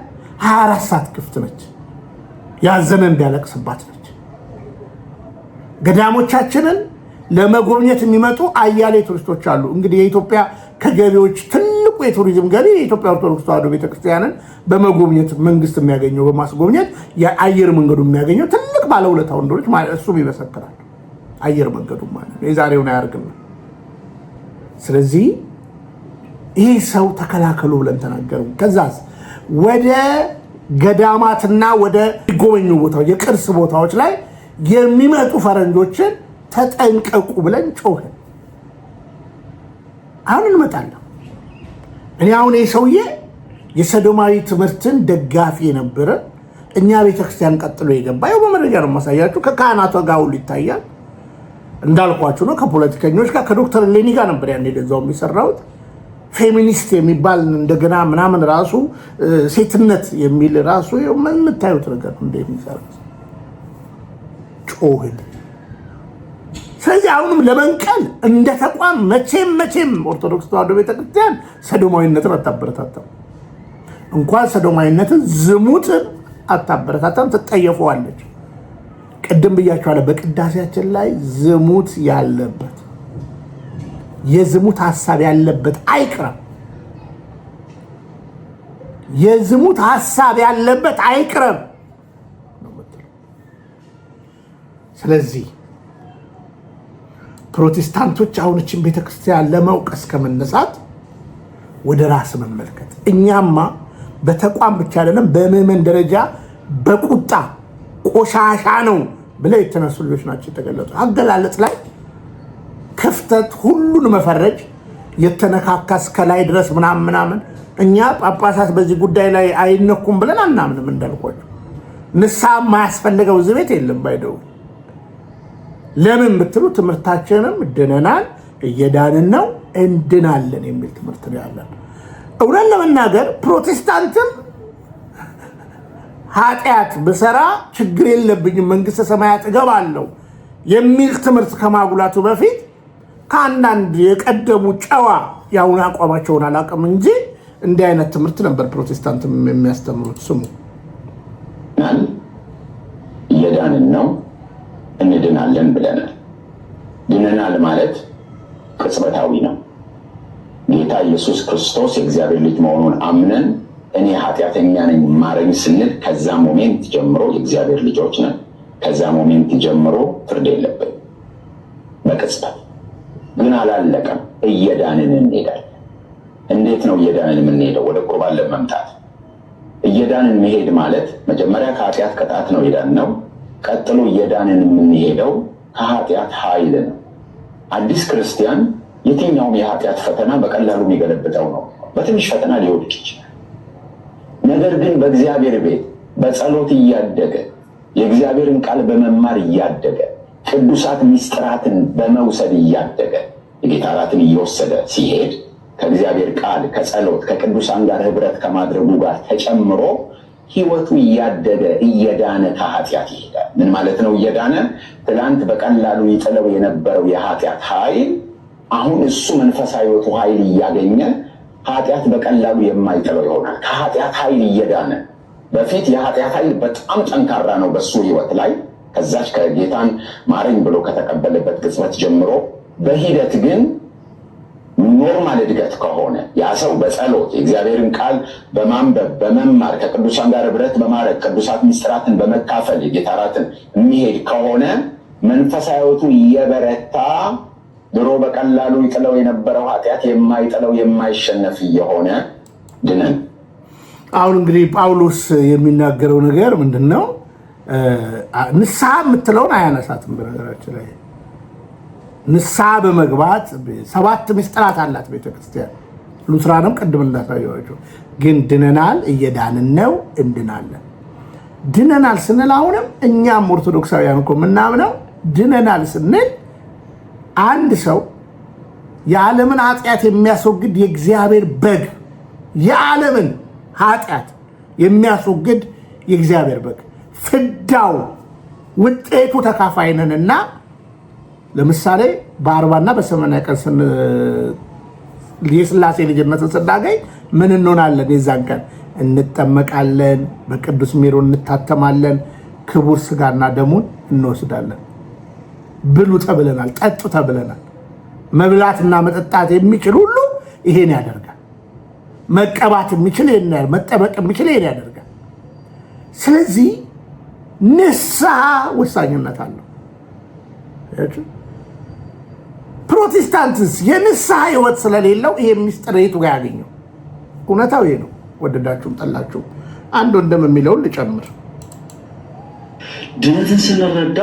24 ሰዓት ክፍት ነች። ያዘነ እንዲያለቅስባት ነች። ገዳሞቻችንን ለመጎብኘት የሚመጡ አያሌ ቱሪስቶች አሉ። እንግዲህ የኢትዮጵያ ከገቢዎች ትልቁ የቱሪዝም ገቢ የኢትዮጵያ ኦርቶዶክስ ተዋሕዶ ቤተክርስቲያንን በመጎብኘት መንግስት የሚያገኘው በማስጎብኘት የአየር መንገዱ የሚያገኘው ትልቅ ባለውለታው እንደሆነች እሱም ይመሰክራል። አየር መንገዱ ማለት ነው። የዛሬውን አያርግም። ስለዚህ ይህ ሰው ተከላከሉ ብለን ተናገሩ። ከዛስ ወደ ገዳማትና ወደ ጎበኙ ቦታዎች የቅርስ ቦታዎች ላይ የሚመጡ ፈረንጆችን ተጠንቀቁ ብለን ጮህን። አሁን እንመጣለን። እኔ አሁን ይህ ሰውዬ የሰዶማዊ ትምህርትን ደጋፊ የነበረ እኛ ቤተክርስቲያን ቀጥሎ የገባ ያው በመረጃ ነው የማሳያችሁ። ከካህናቱ ጋር ሁሉ ይታያል። እንዳልኳችሁ ነው። ከፖለቲከኞች ጋር ከዶክተር ሌኒ ጋር ነበር ያን ገዛው የሚሰራውት ፌሚኒስት የሚባል እንደገና ምናምን ራሱ ሴትነት የሚል ራሱ የምታዩት ነገር እንደሚሰሩት ጮህን። ስለዚህ አሁንም ለመንቀል እንደ ተቋም መቼም መቼም ኦርቶዶክስ ተዋሕዶ ቤተክርስቲያን ሰዶማዊነትን አታበረታታም። እንኳን ሰዶማዊነትን ዝሙትን አታበረታታም፣ ትጠየፈዋለች። ቅድም ብያቸዋለሁ። በቅዳሴያችን ላይ ዝሙት ያለበት የዝሙት ሀሳብ ያለበት አይቅረብ። የዝሙት ሀሳብ ያለበት አይቅረብ። ስለዚህ ፕሮቴስታንቶች አሁን እችን ቤተክርስቲያን ለመውቀስ ከመነሳት ወደ ራስ መመልከት፣ እኛማ በተቋም ብቻ አይደለም በምዕመን ደረጃ በቁጣ ቆሻሻ ነው ብለው የተነሱ ልጆች ናቸው የተገለጡ። አገላለጽ ላይ ክፍተት፣ ሁሉን መፈረጅ፣ የተነካካ እስከላይ ድረስ ምናምን ምናምን። እኛ ጳጳሳት በዚህ ጉዳይ ላይ አይነኩም ብለን አናምንም። እንዳልኳቸው ንስሐ የማያስፈልገው እዚህ ቤት የለም። ባይደው ለምን ብትሉ ትምህርታችንም ድነናል፣ እየዳንን ነው፣ እንድናለን የሚል ትምህርት ነው ያለን። እውነት ለመናገር ፕሮቴስታንትም ኃጢአት ብሰራ ችግር የለብኝም መንግስተ ሰማያት እገባለሁ የሚል ትምህርት ከማጉላቱ በፊት ከአንዳንድ የቀደሙ ጨዋ የአሁን አቋማቸውን አላውቅም እንጂ እንዲህ አይነት ትምህርት ነበር ፕሮቴስታንትም የሚያስተምሩት። ስሙ፣ እየዳንን ነው እንድናለን ብለናል። ድነናል ማለት ቅጽበታዊ ነው። ጌታ ኢየሱስ ክርስቶስ የእግዚአብሔር ልጅ መሆኑን አምነን እኔ ኃጢአተኛ ነኝ ማረኝ ስንል ከዛ moment ጀምሮ የእግዚአብሔር ልጆች ነን። ከዛ moment ጀምሮ ፍርድ የለብን። በቅጽበት ግን አላለቀም። እየዳንን እንሄዳለን። እንዴት ነው እየዳንን የምንሄደው? ወደ ቁርባን ለመምጣት እየዳንን መሄድ ማለት መጀመሪያ ከኃጢአት ቅጣት ነው የዳንነው። ቀጥሎ እየዳንን የምንሄደው ከኃጢአት ኃይል ነው። አዲስ ክርስቲያን የትኛውም የኃጢአት ፈተና በቀላሉ የሚገለብጠው ነው። በትንሽ ፈተና ሊወድቅ ይችላል። ነገር ግን በእግዚአብሔር ቤት በጸሎት እያደገ የእግዚአብሔርን ቃል በመማር እያደገ ቅዱሳት ምስጢራትን በመውሰድ እያደገ የጌታ እራትን እየወሰደ ሲሄድ ከእግዚአብሔር ቃል ከጸሎት ከቅዱሳን ጋር ህብረት ከማድረጉ ጋር ተጨምሮ ህይወቱ እያደገ እየዳነ ከኃጢአት ይሄዳል። ምን ማለት ነው? እየዳነ ትላንት በቀላሉ ይጥለው የነበረው የኃጢአት ኃይል አሁን እሱ መንፈሳዊ ሕይወቱ ኃይል እያገኘ ኃጢአት በቀላሉ የማይጥለው ይሆናል። ከኃጢአት ኃይል እየዳነ፣ በፊት የኃጢአት ኃይል በጣም ጠንካራ ነው በሱ ህይወት ላይ፣ ከዛች ከጌታን ማረኝ ብሎ ከተቀበለበት ቅጽበት ጀምሮ። በሂደት ግን normal እድገት ከሆነ፣ ያ ሰው በጸሎት፣ የእግዚአብሔርን ቃል በማንበብ፣ በመማር፣ ከቅዱሳን ጋር ህብረት በማድረግ፣ ቅዱሳት ምስጢራትን በመካፈል፣ የጌታ እራትን የሚሄድ ከሆነ፣ መንፈሳዊ ህይወቱ እየበረታ ድሮ በቀላሉ ይጥለው የነበረው ኃጢአት የማይጥለው፣ የማይሸነፍ እየሆነ ድነን አሁን እንግዲህ ጳውሎስ የሚናገረው ነገር ምንድን ነው? ንስሐ የምትለውን አያነሳትም። በነገራችን ላይ ንስሐ በመግባት ሰባት ምስጢራት አላት ቤተክርስቲያን። ሉትራንም ቅድም እንዳሳየኋቸው ግን ድነናል፣ እየዳንን ነው፣ እንድናለን። ድነናል ስንል አሁንም እኛም ኦርቶዶክሳውያን እኮ የምናምነው ድነናል ስንል አንድ ሰው የዓለምን ኃጢአት የሚያስወግድ የእግዚአብሔር በግ፣ የዓለምን ኃጢአት የሚያስወግድ የእግዚአብሔር በግ ፍዳው ውጤቱ ተካፋይ ነንና ለምሳሌ በ40ና በ80 ቀን የስላሴ ልጅነትን ስናገኝ ምን እንሆናለን? የዛን ቀን እንጠመቃለን፣ በቅዱስ ሜሮን እንታተማለን፣ ክቡር ስጋና ደሙን እንወስዳለን። ብሉ ተብለናል፣ ጠጡ ተብለናል። መብላትና መጠጣት የሚችል ሁሉ ይሄን ያደርጋል። መቀባት የሚችል ይሄን፣ መጠመቅ የሚችል ይሄን ያደርጋል። ስለዚህ ንስሐ ወሳኝነት አለው። ፕሮቴስታንትስ የንስሐ ህይወት ስለሌለው ይሄ ሚስጥር የቱ ጋር ያገኘው? እውነታው ይሄ ነው። ወደዳችሁም ጠላችሁም። አንድ ወንድም የሚለውን ልጨምር። ድነትን ስንረዳ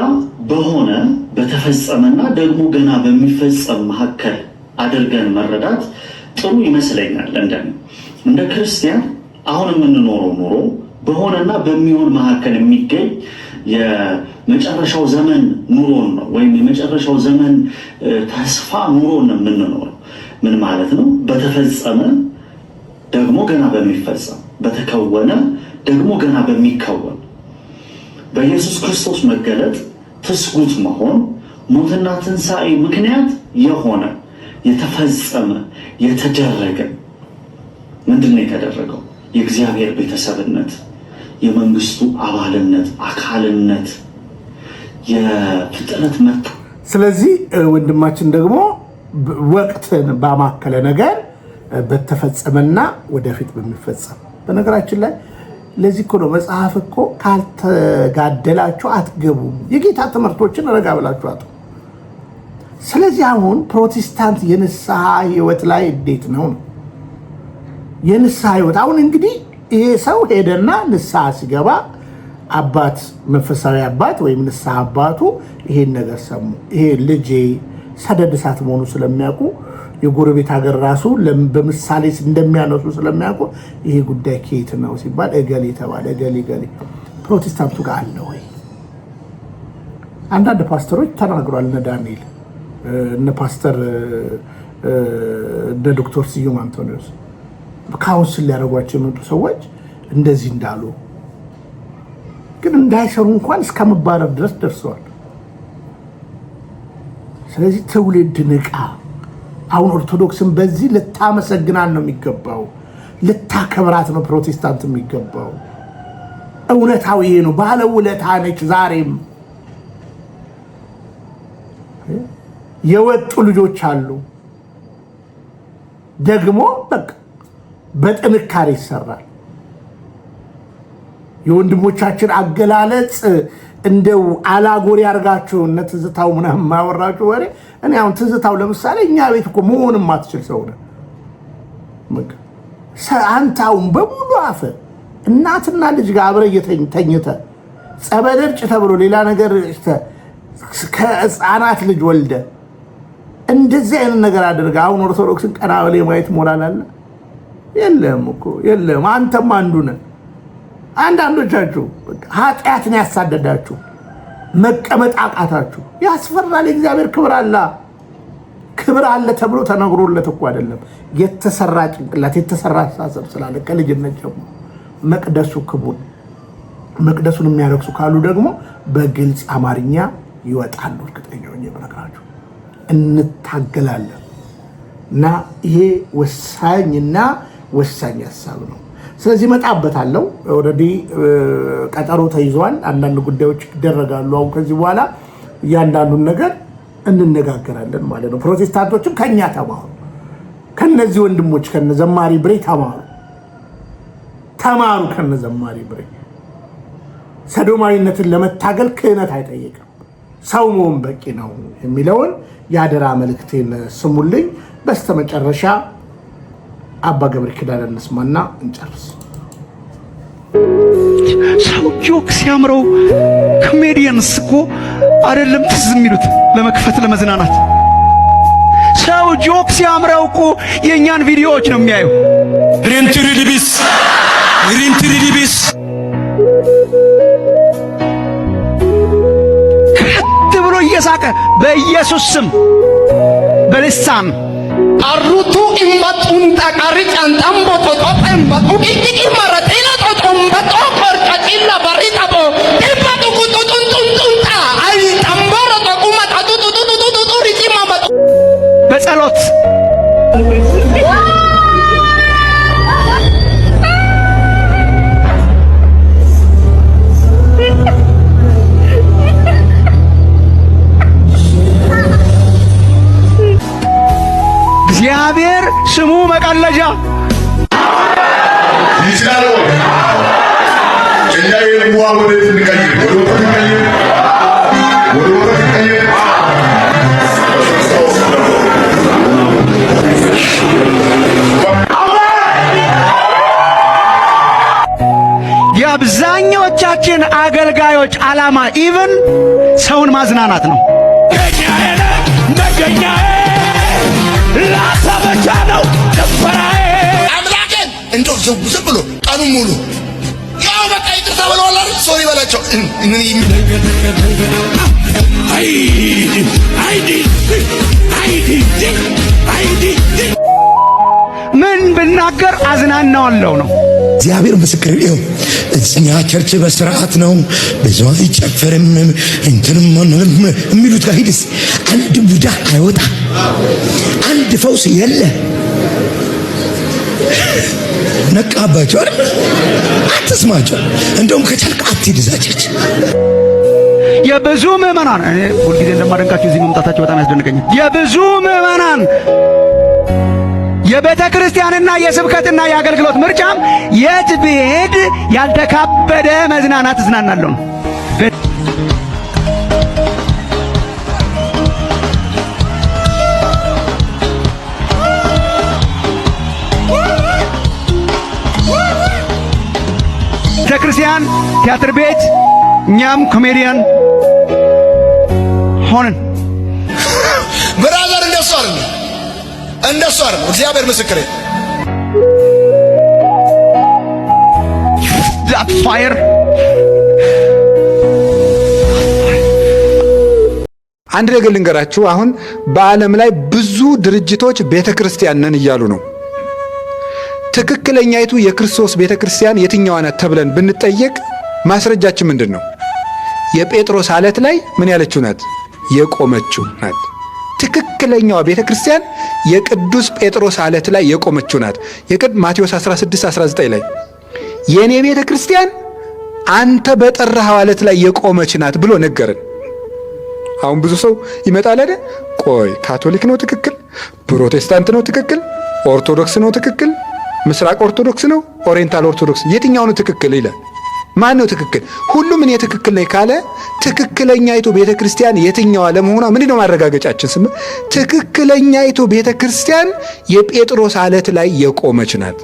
በሆነ፣ በተፈጸመና ደግሞ ገና በሚፈጸም መካከል አድርገን መረዳት ጥሩ ይመስለኛል። እንደ ክርስቲያን አሁን የምንኖረው ኑሮ በሆነና በሚሆን መካከል የሚገኝ የመጨረሻው ዘመን ኑሮን ነው፣ ወይም የመጨረሻው ዘመን ተስፋ ኑሮን ነው የምንኖረው። ምን ማለት ነው? በተፈጸመ፣ ደግሞ ገና በሚፈጸም፣ በተከወነ፣ ደግሞ ገና በሚከወን፣ በኢየሱስ ክርስቶስ መገለጥ፣ ትስጉት መሆን፣ ሞትና ትንሣኤ ምክንያት የሆነ፣ የተፈጸመ፣ የተደረገ። ምንድን ነው የተደረገው? የእግዚአብሔር ቤተሰብነት፣ የመንግስቱ አባልነት፣ አካልነት፣ የፍጥረት መ ስለዚህ ወንድማችን ደግሞ ወቅትን ባማከለ ነገር በተፈጸመና ወደፊት በሚፈጸም። በነገራችን ላይ ለዚህ እኮ ነው መጽሐፍ እኮ ካልተጋደላችሁ አትገቡም። የጌታ ትምህርቶችን ረጋ ብላችሁ አጡ። ስለዚህ አሁን ፕሮቴስታንት የንስሐ ህይወት ላይ እንዴት ነው ነው የንስሐ ህይወት? አሁን እንግዲህ ይሄ ሰው ሄደና ንስሐ ሲገባ አባት፣ መንፈሳዊ አባት ወይም ንስሐ አባቱ ይሄን ነገር ሰሙ። ይሄ ልጄ ሰደድ እሳት መሆኑ ስለሚያውቁ፣ የጎረቤት ሀገር ራሱ በምሳሌ እንደሚያነሱ ስለሚያውቁ፣ ይሄ ጉዳይ ከየት ነው ሲባል እገሌ ተባለ። እገሌ እገሌ ፕሮቴስታንቱ ጋር አለ ወይ? አንዳንድ ፓስተሮች ተናግሯል። እነ ዳንኤል፣ እነ ፓስተር፣ እነ ዶክተር ስዩም አንቶኒዎስ counsel ሊያደርጓቸው የመጡ ሰዎች እንደዚህ እንዳሉ፣ ግን እንዳይሰሩ እንኳን እስከመባረር ድረስ ደርሰዋል። ስለዚህ ትውልድ ንቃ። አሁን ኦርቶዶክስን በዚህ ልታመሰግናት ነው የሚገባው፣ ልታከብራት ነው ፕሮቴስታንት የሚገባው። እውነታው ይሄ ነው። ባለውለታ ነች። ዛሬም የወጡ ልጆች አሉ። ደግሞ በቃ በጥንካሬ ይሰራል። የወንድሞቻችን አገላለጽ እንደው አላጎሪ አድርጋችሁ እነ ትዝታው ምናምን የማያወራችሁ ወሬ። እኔ አሁን ትዝታው ለምሳሌ እኛ ቤት እኮ መሆን የማትችል ሰው ነህ። አንተ አሁን በሙሉ አፈ እናትና ልጅ ጋር አብረህ ተኝተህ፣ ጸበል እርጭ ተብሎ ሌላ ነገር ከህፃናት ልጅ ወልደ፣ እንደዚህ አይነት ነገር አድርገህ አሁን ኦርቶዶክስን ቀና ብለህ የማየት ሞራል አለ? የለም እኮ የለም። አንተም አንዱ ነህ። አንዳንዶቻችሁ ኃጢአትን ያሳደዳችሁ መቀመጥ አቃታችሁ። ያስፈራል። የእግዚአብሔር ክብር አለ፣ ክብር አለ ተብሎ ተነግሮለት እኮ አይደለም። የተሰራ ጭንቅላት፣ የተሰራ አስተሳሰብ ስላለ ከልጅነት ጀምሮ መቅደሱ ክቡር፣ መቅደሱን የሚያረክሱ ካሉ ደግሞ በግልጽ አማርኛ ይወጣሉ። እርግጠኛ ሆኜ ብነግራችሁ እንታገላለን። እና ይሄ ወሳኝና ወሳኝ ሀሳብ ነው። ስለዚህ እመጣበታለሁ። Already ቀጠሮ ተይዟል። አንዳንድ ጉዳዮች ይደረጋሉ። አሁን ከዚህ በኋላ እያንዳንዱን ነገር እንነጋገራለን ማለት ነው። ፕሮቴስታንቶችም ከኛ ተማሩ፣ ከነዚህ ወንድሞች ከነ ዘማሪ ብሬ ተማሩ፣ ተማሩ ከነ ዘማሪ ብሬ። ሰዶማዊነትን ለመታገል ክህነት አይጠይቅም፣ ሰው መሆን በቂ ነው የሚለውን የአደራ መልእክቴን ስሙልኝ። በስተመጨረሻ አባ ገብረ ኪዳን እንስማና እንጨርስ። ሰው joke ሲያምረው comedians እኮ አይደለም ትዝ የሚሉት ለመክፈት ለመዝናናት። ሰው joke ሲያምረው እኮ የእኛን ቪዲዮዎች ነው የሚያዩ። ሪንትሪዲቢስ ሪንትሪዲቢስ ከት ብሎ እየሳቀ በኢየሱስ ስም በልሳን አሩቱ ኢምባጡንጣ ቃሪ ጫንጣምቦ ጦጦ ኢምባጡ ቂቂቂ ማረጤና ጦጦምበጦ ቆርጫጭላ ባሪ ጣቦ ኢምባጡ ቁጡጡንጡንጡንጣ አይ ጣምቦሮ ጦቁማ ጣጡጡጡጡጡጡ ሪጪማመጡ በጸሎት እግዚአብሔር ስሙ መቀለጃ ይችላል ወይ? እኛ ይህን ውሃ ወዴት እንቀይር? ወደ ወተት እንቀይር? ወደ ወተት እንቀይር? በክርስቶስ ነው። የአብዛኛዎቻችን አገልጋዮች ዓላማ even ሰውን ማዝናናት ነው። አምላኬን እንደው ዝም ዝም ብሎ ቀኑን ሙሉ ያው በቃ ይቅርታ ብለዋል አይደል? Sorry በላቸው። ምን ብናገር አዝናናዋለሁ ነው። እግዚአብሔር ምስክር ይኸው፣ እኛ church በስርዓት ነው፣ ብዙ አይጨፈርም፣ እንትንም የሚሉት ጋር ሂድስ አንድ ቡዳ አይወጣ፣ አንድ ፈውስ የለ። ነቃባቸው አይደል? አትስማቸው። እንደውም ከቻልክ አትሂድ እዛ church። የብዙ ምዕመናን እኔ ሁልጊዜ እንደማደንቃቸው እዚህ መምጣታቸው በጣም ያስደንቀኛል። የብዙ ምዕመናን የቤተ ክርስቲያንና የስብከትና የአገልግሎት ምርጫም የት ብሄድ ያልተካበደ መዝናናት እዝናናለሁ ነው። ቤተ ክርስቲያን፣ ቲያትር ቤት፣ እኛም ኮሜዲያን ሆንን። Brother እንደሱ አይደለም፣ እንደሱ አይደለም። እግዚአብሔር ምስክሬ። That fire አንድ ነገር ልንገራችሁ። አሁን በዓለም ላይ ብዙ ድርጅቶች ቤተ ክርስቲያን ነን እያሉ ነው። ትክክለኛይቱ የክርስቶስ ቤተ ክርስቲያን የትኛዋ ናት ተብለን ብንጠየቅ ማስረጃችን ምንድን ነው? የጴጥሮስ አለት ላይ ምን ያለችው ናት? የቆመችው ናት። ትክክለኛዋ ቤተ ክርስቲያን የቅዱስ ጴጥሮስ አለት ላይ የቆመችው ናት። ማቴዎስ 16 19 ላይ የእኔ ቤተ ክርስቲያን አንተ በጠራኸው አለት ላይ የቆመች ናት ብሎ ነገረን። አሁን ብዙ ሰው ይመጣል አይደል? ቆይ ካቶሊክ ነው ትክክል፣ ፕሮቴስታንት ነው ትክክል፣ ኦርቶዶክስ ነው ትክክል፣ ምስራቅ ኦርቶዶክስ ነው፣ ኦሪየንታል ኦርቶዶክስ፣ የትኛው ነው ትክክል ይላል። ማን ነው ትክክል? ሁሉም እኔ ትክክል ነኝ ካለ ትክክለኛይቱ ቤተ ክርስቲያን የትኛዋ ለመሆኗ ምንድን ነው ማረጋገጫችን? ስም ትክክለኛይቱ ቤተ ክርስቲያን የጴጥሮስ አለት ላይ የቆመች ናት።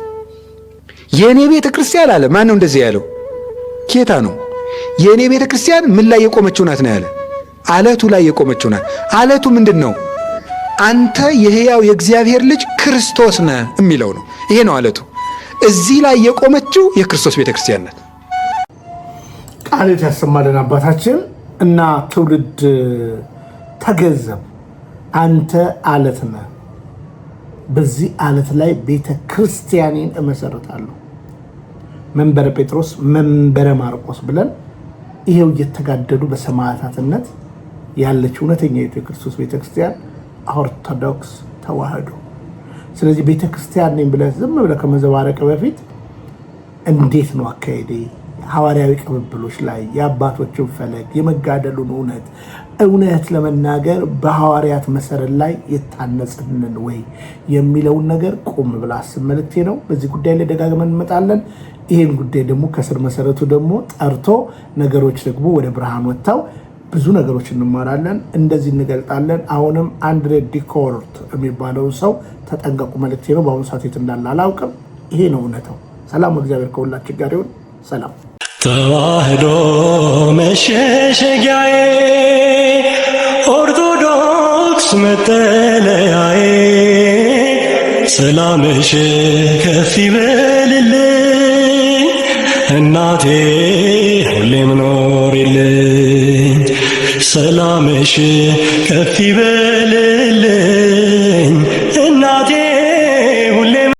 የእኔ ቤተ ክርስቲያን አለ። ማን ነው እንደዚህ ያለው? ጌታ ነው። የእኔ ቤተ ክርስቲያን ምን ላይ የቆመችው ናት ነው ያለ? አለቱ ላይ የቆመችው ናት። አለቱ ምንድን ነው? አንተ የሕያው የእግዚአብሔር ልጅ ክርስቶስ ነህ የሚለው ነው። ይሄ ነው አለቱ። እዚህ ላይ የቆመችው የክርስቶስ ቤተ ክርስቲያን ናት። ቃልት ያሰማልን አባታችን እና ትውልድ ተገንዘብ። አንተ አለት ነህ፣ በዚህ አለት ላይ ቤተ ክርስቲያኔን እመሰርታለሁ። መንበረ ጴጥሮስ፣ መንበረ ማርቆስ ብለን ይሄው እየተጋደሉ በሰማዕታትነት ያለች እውነተኛ የክርስቶስ ቤተክርስቲያን ኦርቶዶክስ ተዋህዶ። ስለዚህ ቤተክርስቲያን ነኝ ብለህ ዝም ብለህ ከመዘባረቅ በፊት እንዴት ነው አካሄዴ፣ ሐዋርያዊ ቅብብሎች ላይ የአባቶችን ፈለግ፣ የመጋደሉን እውነት፣ እውነት ለመናገር በሐዋርያት መሰረት ላይ የታነጽንን ወይ የሚለውን ነገር ቆም ብለህ አስብ መልእክቴ ነው። በዚህ ጉዳይ ላይ ደጋግመን እንመጣለን። ይህን ጉዳይ ደግሞ ከስር መሰረቱ ደግሞ ጠርቶ ነገሮች ደግሞ ወደ ብርሃን ወጥተው ብዙ ነገሮች እንማራለን። እንደዚህ እንገልጣለን። አሁንም አንድሬ ዲኮርት የሚባለውን ሰው ተጠንቀቁ መልእክቴ ነው። በአሁኑ ሰዓት የት እንዳለ አላውቅም። ይሄ ነው እውነታው። ሰላም፣ እግዚአብሔር ከሁላችን ጋር ይሁን። ሰላም። ተዋህዶ መሸሸጊያዬ፣ ኦርቶዶክስ መጠለያዬ፣ ሰላምሽ ከፍ ይበልልኝ እናቴ፣ ሁሌም ኖሪልኝ። ሰላምሽ ከፍ ይበልልኝ።